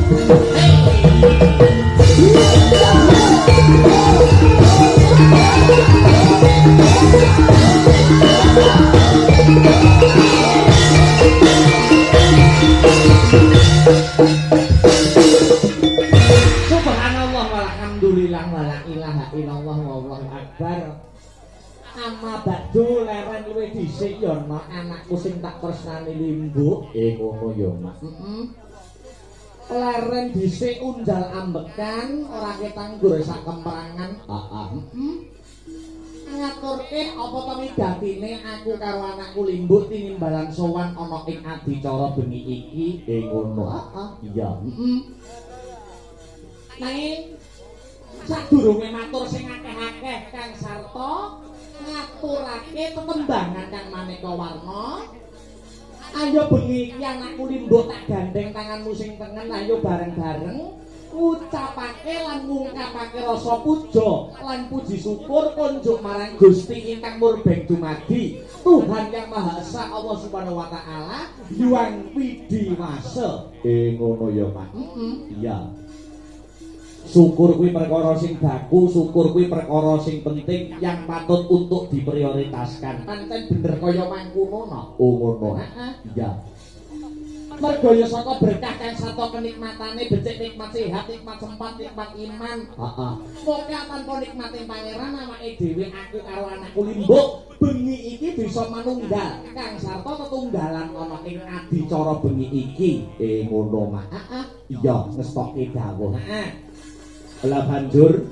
Subhanallah walhamdulillah wala ilaha illallah wallahu akbar. Amma ba'du leren luwih dhisik ya nok anakku sing tak tresnani Limbuk. Ngono ya, Mak. Heeh. Leren dhisik unjal ambekan ora ketanggur sak kemrangan. Heeh. Heeh. Ngaturke apa ta wigatine aku karo anakku Limbuk tinimbalan sowan ana ing adicara bengi iki. Ngono. Heeh. Iya. Heeh. Nanging sadurunge matur sing akeh-akeh Kang Sarto ngaturake tetembangan kang maneka warna. Ayo bengi iki anakku Limbuk tak gandeng tanganmu sing tengen, ayo bareng-bareng ngucapake lan ngungkapake rasa puja lan puji syukur kunjuk marang Gusti ingkang murbeng dumadi Tuhan Yang Maha Esa Allah Subhanahu wa taala Hyang Widhi Wasa. Ngono ya, Pak. Heeh. Iya. Syukur kuwi perkara sing baku, syukur kuwi perkara sing penting yang patut untuk diprioritaskan. Pancen bener kaya mangkono no. Oh ngono. Heeh. Iya. Mergo ya saka berkah kang sata kenikmatane becik nikmat sehat, nikmat sempat, nikmat iman. Heeh. Moga tanpa nikmate pangeran awake dhewe aku karo anakku Limbuk bengi iki bisa manunggal. Kang Sarto tetunggalan ana ing adicara bengi iki. Ngono, Mak. Heeh. Iya, ngestokke dawuh. Heeh. Lah banjur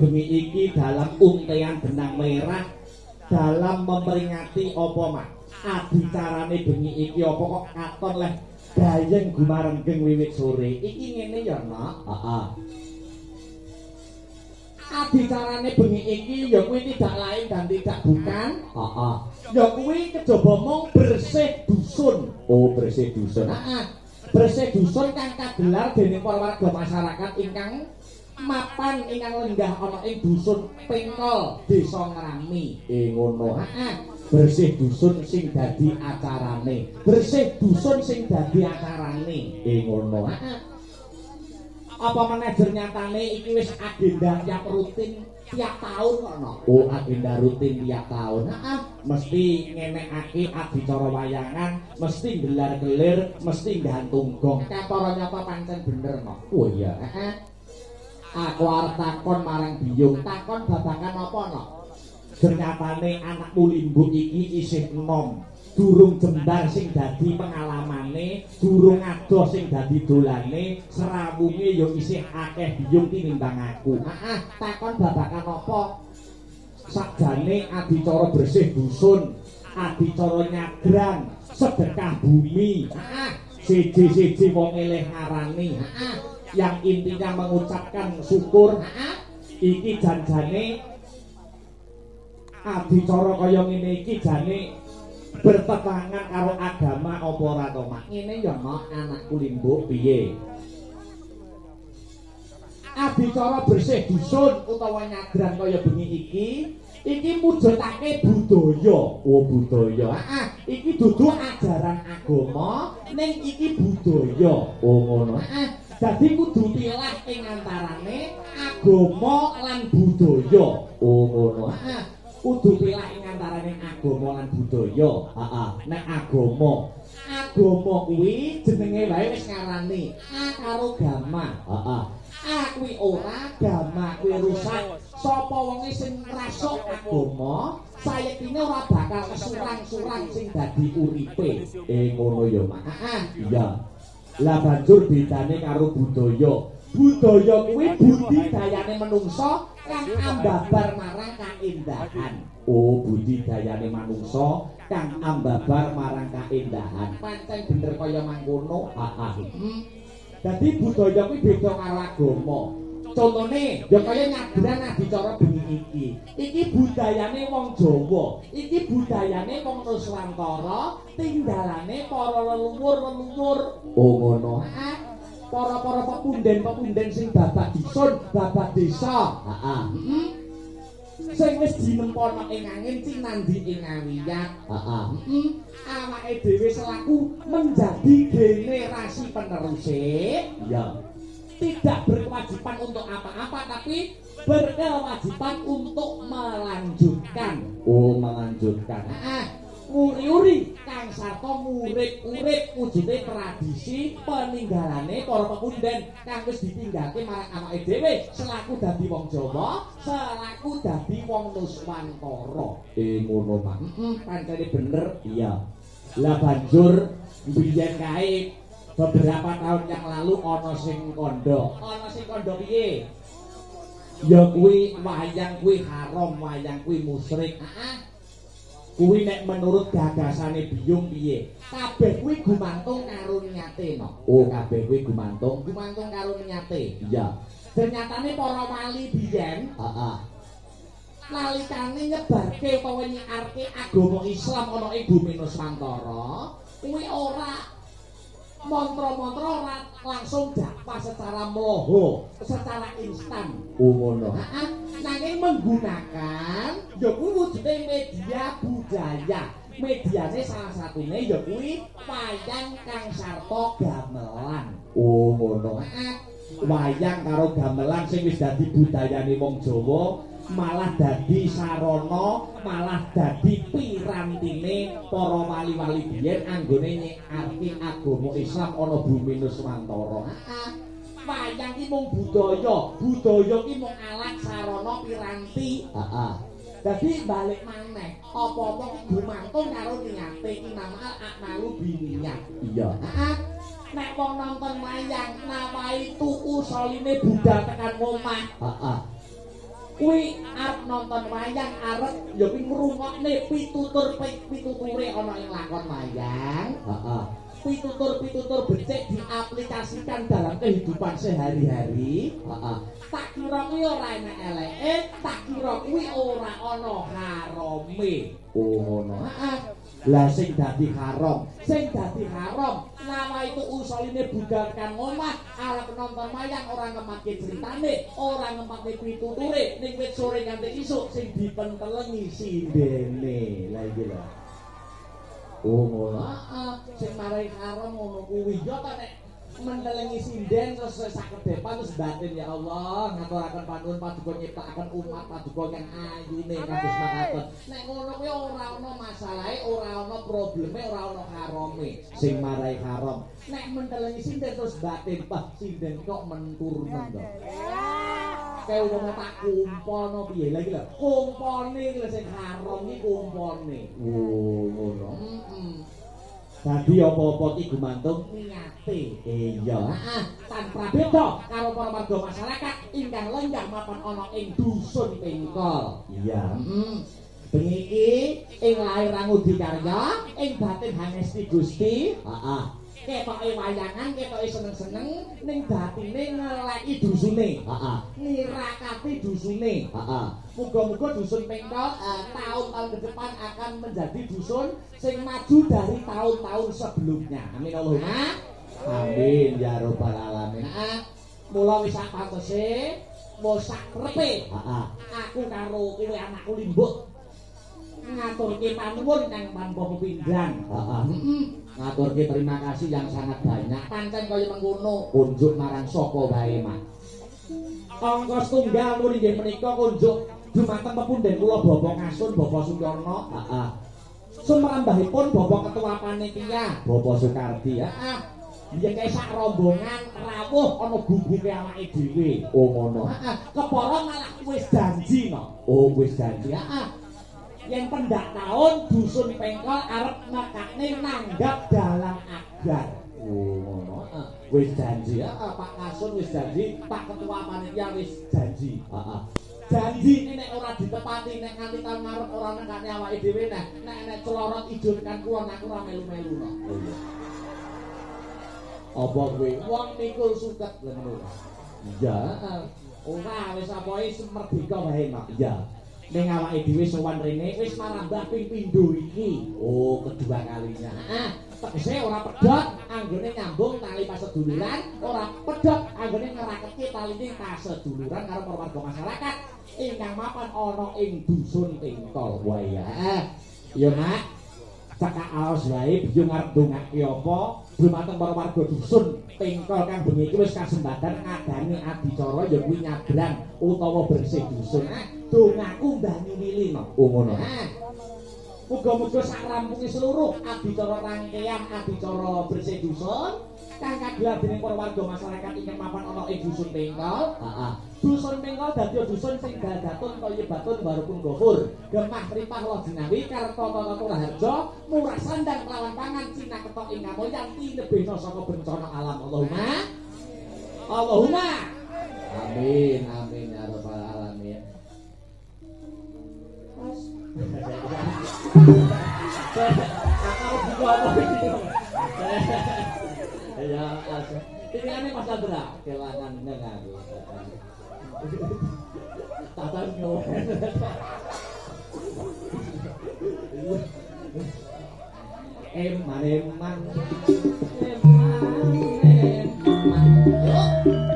bengi iki dalam untean benang merah dalam memperingati apa, Mak? Adicarane bengi iki apa kok katon leh gayeng gumarenggeng wiwit sore. Iki ngene ya, Nak. Heeh. Adicarane bengi iki ya kuwi tidak lain dan tidak bukan. Heeh. Ya kuwi kejaba mung bersih dusun. Oh, bersih dusun. Heeh. Bersih dusun kang kagelar dening para warga masyarakat ingkang mapan ingkang lenggah ana ing dusun Pengkol, Desa Ngrami. Ngono. Heeh. Bersih dusun sing dadi acarane. Bersih dusun sing dadi acarane. Ngono. Heeh. Apa meneh nyatane iki wis agenda tiap rutin tiap tahun kok no. Oh, agenda rutin tiap tahun. Heeh, mesti ngenekake adicara wayangan, mesti gelar kelir, mesti gantung gong. Kathara nyata pancen bener no. Oh iya, heeh. Aku arep takon marang biyung, takon babagan apa no? Ternyatane anakmu Limbuk iki isih enom. Durung jembar sing dadi pengalamane, durung adoh sing dadi dolane, serawunge ya isih akeh biyung tinimbang aku. Heeh, takon babagan apa? Sakjane adicara bersih dusun, adicara nyadran, sedekah bumi. Heeh, siji-siji wong eleh ngarani. Heeh, yang intinya mengucapkan syukur. Heeh, iki janjane adicara kaya ngene iki jane bertentangan karo agama apa ora to, Mak? Ngene ya, Mak, anakku Limbuk piye? Adicara bersih dusun utawa nyadran kaya bengi iki, iki mujudake budaya. Oh, budaya. Heeh, iki dudu ajaran agama, ning iki budaya. Oh, ngono. Heeh. Dadi kudu pilah ing antarane agama lan budaya. Oh, ngono. Heeh. Kudu pilah ing antarane agama lan budaya. Heeh. Nek agama, agama kuwi jenenge wae wis ngarani A karo gama. Heeh. A kuwi ora, gama kuwi rusak. Sapa wonge sing ngrasuk agama, sayektine ora bakal kesurang-surang sing dadi uripe. Ngono ya, Mak. Heeh. Iya. Lah banjur bedane karo budaya. Budaya kuwi budidayane manungsa kang ambabar marang kaendahan. Oh, budidayane manungsa kang ambabar marang kaendahan. Pancen bener kaya mangkono. Heeh. Dadi budaya kuwi beda karo agama. Contone ya kaya nyadran adicara bengi iki. Iki budayane wong Jawa, iki budayane wong Nuswantara, tinggalane para leluhur-leluhur. Oh ngono. Heeh. Para-para pepunden-pepunden sing babak dusun, babak desa. Heeh. Heeh. Sing wis dinempono ing angin cinandhi ing awiyat. Heeh. Awake dhewe selaku menjadi generasi peneruse, iya, tidak berkewajiban untuk apa-apa tapi berkewajiban untuk melanjutkan. Oh, melanjutkan. Heeh. Nguri-uri kang sarta ngurip-urip wujude tradisi peninggalane para pepunden kang wis ditinggalke marang awake dhewe selaku dadi wong Jawa, selaku dadi wong Nuswantara. Ngono mah. Heeh, pancene bener. Iya. Lah banjur mbiyen kae beberapa tahun yang lalu ana sing kandha. Ana sing kandha piye? Ya kuwi wayang kuwi haram, wayang kuwi musyrik. Heeh. Kuwi nek menurut gagasane biyung piye? Kabeh kuwi gumantung karo niate no. Oh, kabeh kuwi gumantung karo niate. Iya. Ternyatane para wali biyen, heeh, nalikane nyebarke utawa nyiarke agama Islam ana ing bumi Nuswantara, kuwi ora mantra-mantra ora langsung dakwah secara mloho, secara instan. Oh, ngono. Heeh. Nanging menggunakan ya kuwi wujude media budaya. Mediane salah satune ya kuwi wayang kang sarta gamelan. Oh, ngono. Heeh. Wayang karo gamelan sing wis dadi budayane wong Jawa malah dadi sarana, malah dadi pirantine para wali-wali biyen anggone nyiarke agama Islam ana bumi Nuswantara. Heeh. Wayang ki mung budaya, budaya ki mung alat sarana piranti. Heeh. Dadi balik maneh, apa-apa ki gumantung karo niate, inamal a'malu binniyat. Iya. Heeh. Nek wong nonton wayang nawai tuku soline budal tekan omah. Heeh. Kuwi arep nonton wayang arep ya kuwi ngrungokne pitutur pituture ana ing lakon wayang. Heeh. Pitutur-pitutur becik diaplikasikan dalam kehidupan sehari-hari. Heeh. Tak kira kuwi ora enek eleke, tak kira kuwi ora ana harame. Oh, ngono. Heeh. Lah sing dadi haram, sing dadi haram nawa itu usoline budal tekan omah arep nonton wayang ora ngematke critane, ora ngematke pituture, ning wit sore nganti isuk sing dipentelengi sindene. Lah iki lho. Oh, ngono. Heeh, sing marai haram ngono kuwi. Ya ta nek mentelengi sinden terus sakedepan terus batin ya Allah ngaturaken panuwun paduka nyiptakaken umat paduka kang ayune kados makaten. Nek ngono kuwi ora ana masalahe, ora ana probleme, ora ana harame. Sing marai haram nek mentelengi sinden terus batin, bah sinden kok mentur men to. Kayak umpama tak kumpono piye lha iki lho. Kumpone iki lho sing haram iki kumpone. Oh, ngono. Heeh. Dadi apa-apa iki gumantung niate. Iya. Heeh. Tanpa beda karo para warga masyarakat ingkang lenggah mapan ana ing dusun Pengkol. Iya. Heeh. Bengi iki ing lair Rangudi Karya, ing batin hangesti Gusti. Heeh. Ketoke wayangan, ketoke seneng-seneng, ning batine ngeleki dusune. Heeh. Nirakati dusune. Heeh. Muga-muga dusun Pengkol tahun-tahun ke depan akan menjadi dusun sing maju dari tahun-tahun sebelumnya. Amin Allahumma. Amin ya robbal alamin. Heeh. Mula wis sak pantese, wis sak krepe. Heeh. Aku karo kowe anakku limbuk ngaturke panuwun kang tanpa pepindhan. Heeh. Ngaturke terima kasih yang sangat banyak. Pancen kaya mengkono kunjuk marang sapa wae, Mak. Angka setunggal nur inggih menika kunjuk dumateng pepunden kula Bapak Kasun, Bapak Sukarno. Heeh. Sumrambahipun Bapak Ketua Panitia, Bapak Sukardi. Heeh. Yen kae sak rombongan rawuh ana gugupe awake dhewe. Oh, ngono. Heeh. Kepara malah wis janji no. Oh, wis janji. Heeh. Yen pendak taun dusun Pengkol arep nekakne nanggap dalang agar. Oh, ngono. Heeh. Wis janji. Heeh, Pak Kasun wis janji, Pak Ketua Panitia wis janji. Heeh. Janji iki nek ora ditepati, nek nganti taun ngarep ora nekakne awake dhewe nek nek celorot ijo tekan kulon aku ora melu-melu no. Oh iya. Apa kuwi? Wong mikul suket lho ngono. Iya, heeh. Ora wis apoe merdeka wae, Mak. Iya. Ning awake dhewe sowan rene wis marambah ping pindho iki. Oh, kedua kalinya. Heeh. Tegese ora pedhot anggone nyambung tali paseduluran, ora pedhot anggone ngraketke taline paseduluran karo para warga masyarakat. Ingkang mapan ana ing dusun Tingkol. Wah iya. Ya Nak, cekak aos wae biyung arep ndongake apa dumateng para warga dusun Tingkol kang bengi iki wis kasembadan ngadani adicara ya kuwi nyadran utawa bersih dusun. Dongaku banyu mili no. Oh ngono. Muga-muga sak rampunge seluruh adicara rangkaian adicara bersih dusun kang kagelar dening para warga masyarakat ingkang mapan ana ing dusun Tingkol. Heeh. Dusun Tingkol dadi dusun sing dadatun thayyibatun warupun gofur. Gemah ripah loh jinawi karta tata raharja murah sandang kelawan pangan cinaketok ing kamulyan tinebihna saka bencana alam. Allahumma Allahumma amin amin ya rabbal alamin. Mas ya, ini Mas Andra, kelangan aku. Tata nyowen. Eman eman eman eman. Yo.